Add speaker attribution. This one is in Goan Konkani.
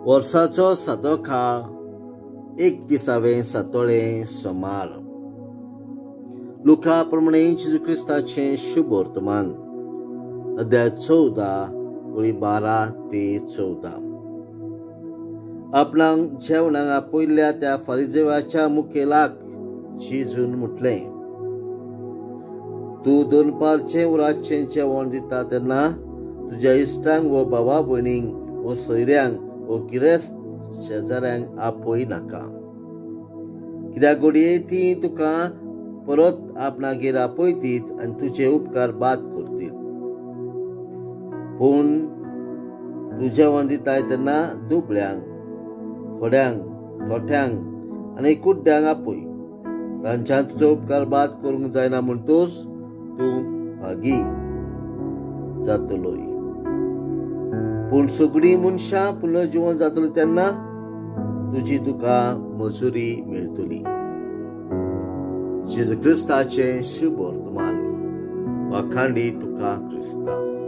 Speaker 1: वर्साचो सादो काळ 31वें सातोळें सोमार. लुका प्रमाणे जेजू क्रिस्ताचें शुभ वर्तमान, अध्याय 14 ओळी 12 ते 14. आपणाक जेवणाक आपयल्ल्या त्या फारिजेवाच्या मुखेलाक जेजून म्हटलें, तूं दनपारचें उराचें जेवण दिता तेन्ना तुज्या इश्टांक वो भावा भयणींक वो सोयऱ्यांक वो गिरेस्त शेजाऱ्यांक आपय नाका, कित्याक घडये ती तुका परत आपणागेर आपयतीत आनी तुजे उपकार बाद करतीत. पूण तूं जेवण दिताय तेन्ना दुबळ्यांक, खोड्यांक, थोट्यांक आनी कुड्ड्यांक आपय, तांच्यान तुजो उपकार बाद करूंक जायना म्हणटूच तूं भागी जातलोय. पूण सगळीं मनशां पुनर्जिवन जातली तेन्ना तुजी तुका मजुरी मेळटली. जेजू क्रिस्ताचें शुभ वर्तमान. वाखांडी तुका क्रिस्ता.